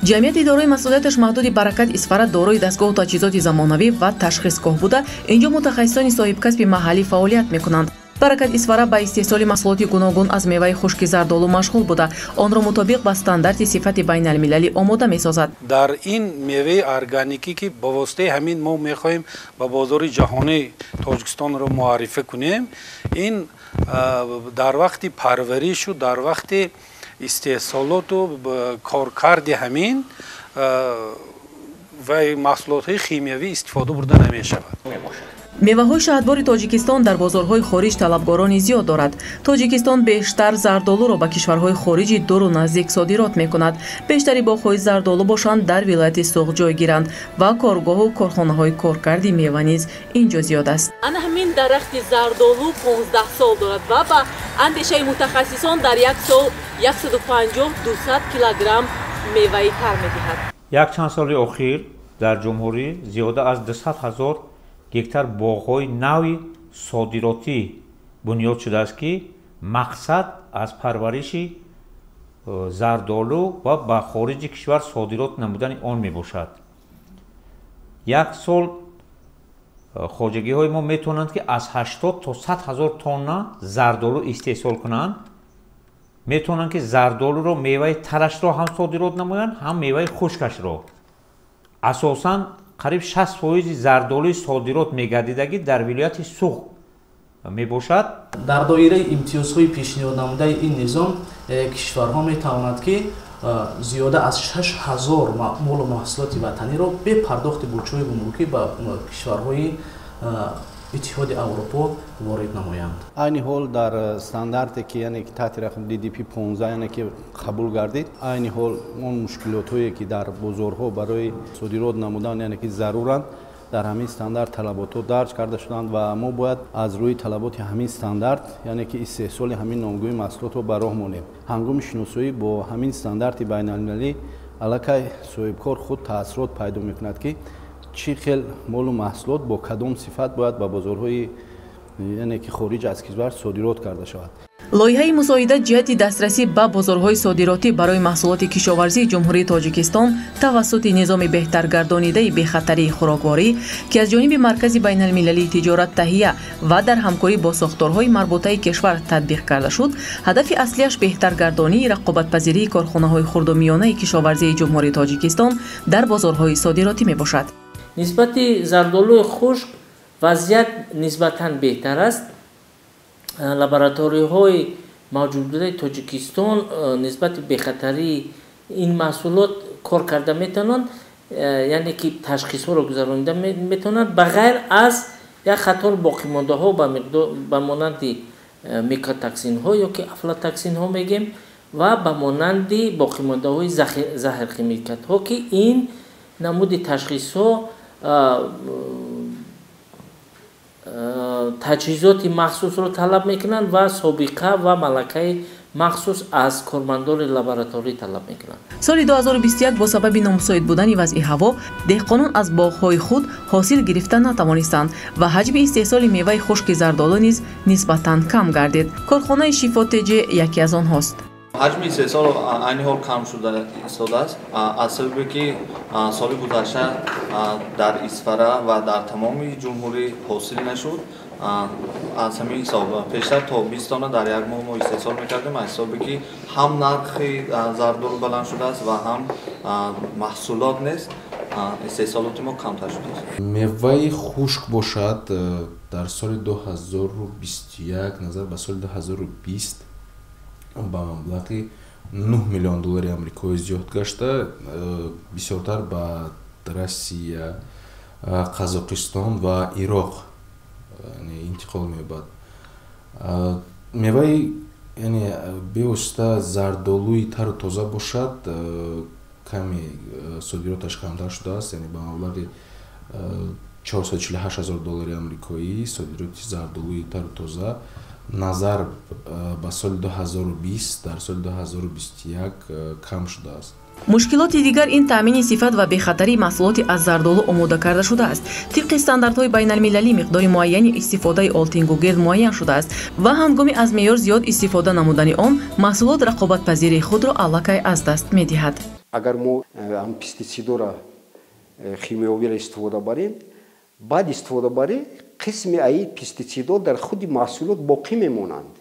Ҷамъияти дорои масъулияташ маҳдуди «Баракат Исфара» дорои дастгоҳу таҷҳизоти замонавӣ ва ташхисгоҳ буда, инҷо мутахассисони соҳибкасби маҳаллӣ фаъолият мекунанд. «Баракат Исфара» ба истеҳсоли маҳсулоти гуногун аз меваи хушки зардолу машғул буда, онро мутобиқ ба стандарти сифати байналмилалӣ омода месозад. Дар ин меваи органикӣ, ки ба воситаи ҳамин мо мехоҳем ба бозори ҷаҳонӣ Тоҷикистонро муаррифӣ кунем, ин дар вақти парваришу дар вақти истеҳсолоту коркарди ҳамин ва маҳсулотҳои химиявӣ истифода бурда намешавад. Меваҳои шаҳдбори Тоҷикистон дар бозорҳои хориҷ талабгорони зиёд дорад. Тоҷикистон бештар зардолуро ба кишварҳои хориҷи дуру наздик содирот мекунад. Бештари боғҳои зардолу бошанд, дар вилояти Суғд ҷойгиранд ва коргоҳу корхонаҳои коркарди мева низ ин ҷо зиёд аст. Ана ҳамин дарахти зардолу 15 сол дорад ва ба андешаи мутахассисон дар як сол 150-200 килограмм меваи тар медиҳад. Якчанд соли охир дар ҷумҳурӣ зиёда аз 200 ҳазор гектар боғҳои нави содиротӣ бунёд шудааст, ки мақсад аз парвариши зардолу ва ба хориҷи кишвар содирот намудани он мебошад. Як сол хоҷагиҳои мо метавонанд, ки аз 80 то 100 ҳазор тонна зардолу истеҳсол кунанд. Метавонанд, ки зардолуро, меваи тарашро ҳам содирот намоянд, ҳам меваи хушкашро. Асосан қариб 60 фоизи зардолуи содирот мегардидагӣ дар вилояти Суғд мебошад. Дар доираи имтиёзҳои пешниҳоднамудаи ин низом кишварҳо метавонад, ки зиёда аз 6000 молу маҳсулоти ватаниро бе пардохти буҷҳои гумрукӣ ба кишварҳои Иттиҳоди Аврупо ворид намоянд. Айни ҳол дар стандарте, ки, яъне ки таҳти рақами ДДП 15, яъне ки қабул гардид, айни ҳол он мушкилотҳое, ки дар бозорҳо барои содирот намудан, яъне ки заруранд, дар ҳамин стандарт талаботҳо дарҷ карда шуданд ва мо бояд аз рӯи талаботи ҳамин стандарт, яъне ки истеҳсоли ҳамин номгӯи маҳсулотро ба роҳ монем. Ҳангоми шиносоӣ бо ҳамин стандарти байналмилалӣ аллакай соҳибкор худ таассурот пайдо мекунад, ки чӣ хел молу маҳсулот бо кадом сифат бояд ба бозорҳои, яъне ки хориҷ аз кишвар содирот карда шавад. Лоиҳаи мусоидат ҷиҳати дастрасӣ ба бозорҳои содиротӣ барои маҳсулоти кишоварзии Ҷумҳурии Тоҷикистон тавассути низоми беҳтаргардонидаи бехатарии хӯрокворӣ, ки аз ҷониби Маркази байналмилалии тиҷорат таҳия ва дар ҳамкорӣ бо сохторҳои марбутаи кишвар татбиқ карда шуд, ҳадафи аслиаш беҳтаргардонии рақобатпазирии корхонаҳои хурду миёнаи кишоварзии Ҷумҳурии Тоҷикистон дар бозорҳои содиротӣ мебошад. Нисбати зардолуи хушк вазъият нисбатан беҳтар аст. Лабораторияҳои мавҷудбудаи Тоҷикистон нисбати бехатарии ин маҳсулот кор карда метавонанд, яъне ки ташхисҳоро гузаронида метавонанд, ба ғайр аз як қатор боқимондаҳо, ба монанди микотоксинҳо ё ки афлатоксинҳо мегем ва ба монанди боқимондаҳои заҳрхимикатҳо, ки ин намуди ташхисҳо таҷҳизоти махсусро талаб мекунанд ва собиқа ва малакаи махсус аз кормандони лабораторӣ талаб мекунанд. Соли 2021 бо сабаби номусоид будани вазъи ҳаво деҳқонон аз боғҳои худ ҳосил гирифта натавонистанд ва ҳаҷми истеҳсоли меваи хушки зардолу низ нисбатан кам гардид. Корхонаи «Шифо ТҶ» яке аз онҳост. Ҳаҷми истеҳсол айни ҳол кам шуда истодааст, аз сабабе ки соли гузашта дар Исфара ва дар тамоми ҷумҳурӣ ҳосил нашуд. Аз ҳамин ҳисоб пештар то 20 тонна дар як моҳ мо истеҳсол мекардем. Аз ҳисобе ки ҳам нархи зардолу баланд шудааст ва ҳам маҳсулот нест, истеҳсолоти мо камтар шудааст. Меваи хушк бошад, дар соли 2021 назар ба соли 2020 ба маблағи 9 миллион доллари амрикоӣ зиёд гашта, бисёртар ба Россия, Қазоқистон ва Ироқ интиқол меёбад. Меваи, яъне бевосита зардолуи тару тоза бошад, каме содироташ камтар шудааст, яъне ба маблағи 448 ҳазор доллари амрикоӣ содироти зардолуи тару тоза назар ба соли 2020 дар соли 2021 кам шудааст. Мушкилоти дигар ин таъмини сифат ва бехатарии маҳсулоти аз зардолу омода карда шудааст. Тибқи стандартҳои байналмилалӣ миқдори муайяни истифодаи олтингугирд муайян шудааст ва ҳангоми аз меъёр зиёд истифода намудани он маҳсулот рақобатпазирии худро аллакай аз даст медиҳад. Агар мо пеститсидора химиёвиро истифода барем, баъд истифода барем, қисми аи пеститсидо дар худи маҳсулот боқӣ мемонанд.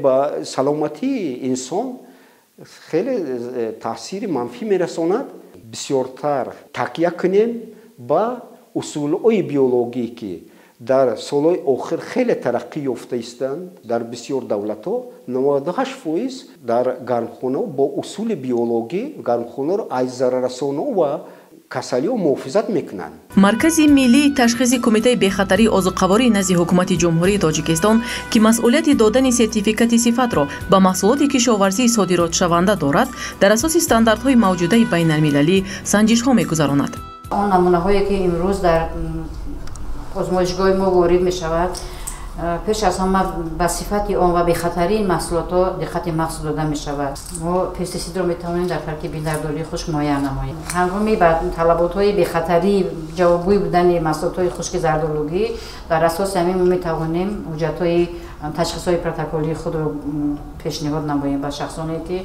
Ба саломатии инсон хеле таъсири манфӣ мерасонад. Бисёртар такя кунем ба усулҳои биологӣ, ки дар солҳои охир хеле тараққӣ ёфта истанд. Дар бисёр давлатҳо 98% дар гармхонаҳо бо усули биологӣ гармхонаро аз зараррасонҳо ва касалиҳо муҳофизат мекунанд. Маркази миллии ташхиси Кумитаи бехатарии озуқаворӣ назди Ҳукумати Ҷумҳурии Тоҷикистон, ки масъулияти додани сертификати сифатро ба маҳсулоти кишоварзии содиротшаванда дорад, дар асоси стандартҳои мавҷудаи байналмилалӣ санҷишҳо мегузаронад. Он намунаҳое, ки имрӯз дар озмоишгоҳи мо ворид мешавад, пеш аз ҳама ба сифати он ва бехатарии маҳсулотҳо диққати махсус дода мешавад. Мо пестисидро метавонем дар таркиби зардолуи хушк муайян намоем. Ҳангоми ба талаботҳои бехатарии ҷавобгӯй будани маҳсулотҳои хушки зардолугӣ, дар асоси ҳамин мо метавонем ҳуҷҷатҳои ташхисҳои протоколии худро пешниҳод намоем ба шахсоне, ки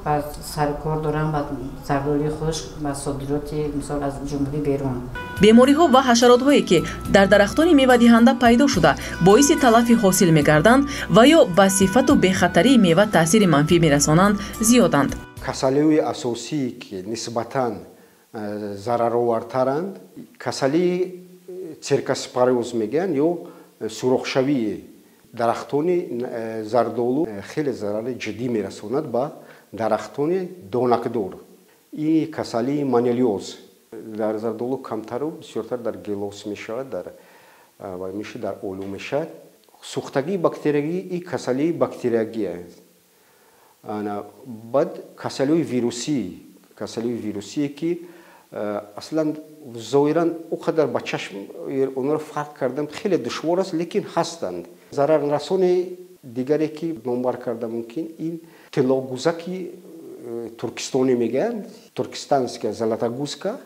ба саркор доранд ба зардолуи хушк ба содироти, мисол, аз ҷумҳурӣ берун. Бемориҳо ва ҳашаротҳое, ки дар дарахтони мевадиҳанда пайдо шуда, боиси талафи ҳосил мегарданд ва ё ба сифату бехатарии мева таъсири манфӣ мерасонанд, зиёданд. Касалиҳои асосие, ки нисбатан зараровартаранд, касалии церкоспороз мегӯянд ё сурохшавии дарахтони зардолу хеле зарари ҷиддӣ мерасонад ба дарахтони донакдор. Ин касалии манелиоз дар зардолу камтару бисёртар дар гелос мешавад, дар дар олу мешавад. Сӯхтагии бактериягӣ и касалии бактериягӣ аст. Баъд касалиҳои вирусӣ, касалиҳои вирусие, ки аслан зоҳиран о қадар ба чашм онро фарқ кардан хеле душвор аст, лекин ҳастанд. Зараррасони дигаре, ки номбар карда мумкин, ин тиллогузаки туркистонӣ мегӯянд, туркистанская золотогузка,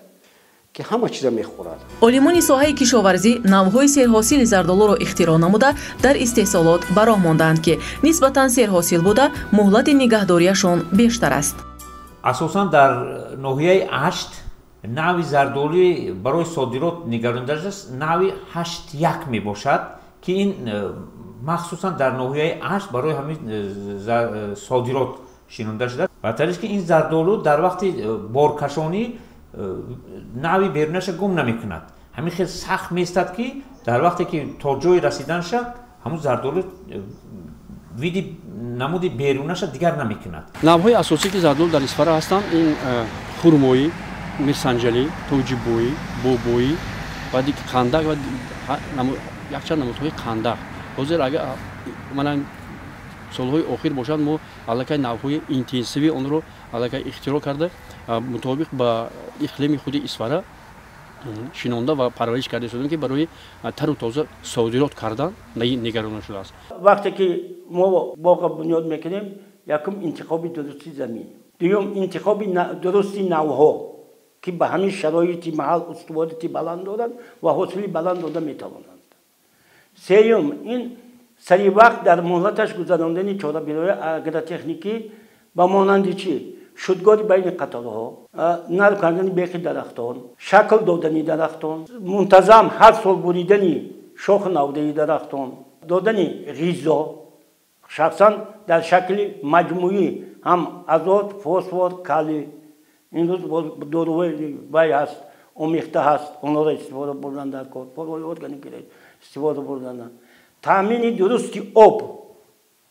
ки ҳама чиза мехӯрад. Олимони соҳаи кишоварзӣ навъҳои серҳосили зардолуро ихтироъ намуда, дар истеҳсолот ба роҳ мондаанд, ки нисбатан серҳосил буда, муҳлати нигаҳдориашон бештар аст. Асосан дар ноҳияи Ашт нави зардолуи барои содирот нигаронида шудааст, нави 8.1 мебошад, ки ин махсусан дар ноҳияи Ашт барои ҳамин содирот шинонда шудааст. Ба тариқе ки ин зардолу дар вақти боркашонӣ нави берунаша гум намекунад, ҳамин хел сахт меистад, ки дар вақте ки то ҷои расиданша ҳамун зардолу види намуди берунаша дигар намекунад. Навъҳои асосие, ки зардолу дар Исфара ҳастанд, ин хурмоӣ, мирсанҷалӣ, тоҷибоӣ, бобоӣ ва қандақ ва якчанд намудҳои қандақ. Ҳозир агар манан солҳои охир бошад, мо аллакай навъҳои интенсивии онро аллакай ихтироъ карда, мутобиқ ба иқлими худи Исфара шинонда ва парвариш карда шудем, ки барои тару тоза содирот кардан нигарона шудааст. Вақте ки мо боға бунёд мекунем, якум интихоби дурусти замин, дуюм интихоби дурусти навъҳо, ки ба ҳамин шароити маҳал устуворияти баланд доранд ва ҳосили баланд дода метавонанд. Сеюм, ин сари вақт дар муҳлаташ гузарондани чорабиниҳои агротехникӣ, ба монанди чӣ? Шудгори байни қаторҳо, нарм кардани бехи дарахтон, шакл додани дарахтон, мунтазам ҳар сол буридани шоху навдаи дарахтон, додани ғизо, шахсан дар шакли маҷмӯӣ ҳам азот, фосфор, калий. Имрӯз доруҳои вай ҳаст, омехта ҳаст, онҳоро истифода бурдан дар кор, порҳои органикиро истифода бурдан. Таъмини дурусти об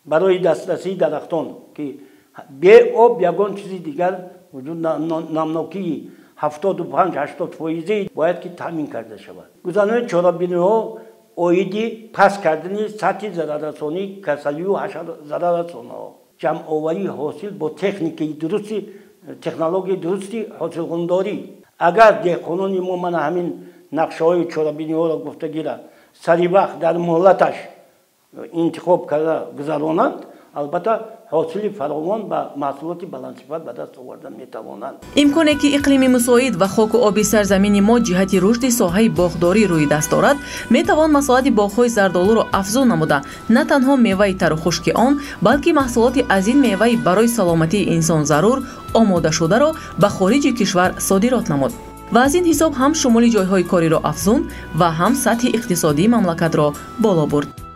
барои дастрасии дарахтон, ки бе об ягон чизи дигар вуҷуд, намнокии 75-80% бояд ки таъмин карда шавад. Гузаронидани чорабиниҳо оиди паст кардани сатҳи зараррасонии касалию зараррасонҳо, ҷамъоварии ҳосил бо техникаи дурусти, технологияи дурусти ҳосилхундорӣ. Агар деҳқонони мо мана ҳамин нақшаҳои чорабиниҳоро гуфтагира сари вақт дар муҳлаташ интихоб карда гузаронанд, албатта Ҳосили фаровон ва маҳсулоти баландсифат ба даст овардан метавонанд. Имконе ки иқлими мусоид ва хоку оби сарзамини мо ҷиҳати рушди соҳаи боғдорӣ рӯи даст дорад, метавон масоҳати боғҳои зардолуро афзун намуда, на танҳо меваи тару хушки он, балки маҳсулоти аз ин меваи барои саломатии инсон зарур омодашударо ба хориҷи кишвар содирот намуд ва аз ин ҳисоб ҳам шумули ҷойҳои кориро афзун ва ҳам сатҳи иқтисодии мамлакатро боло бурд.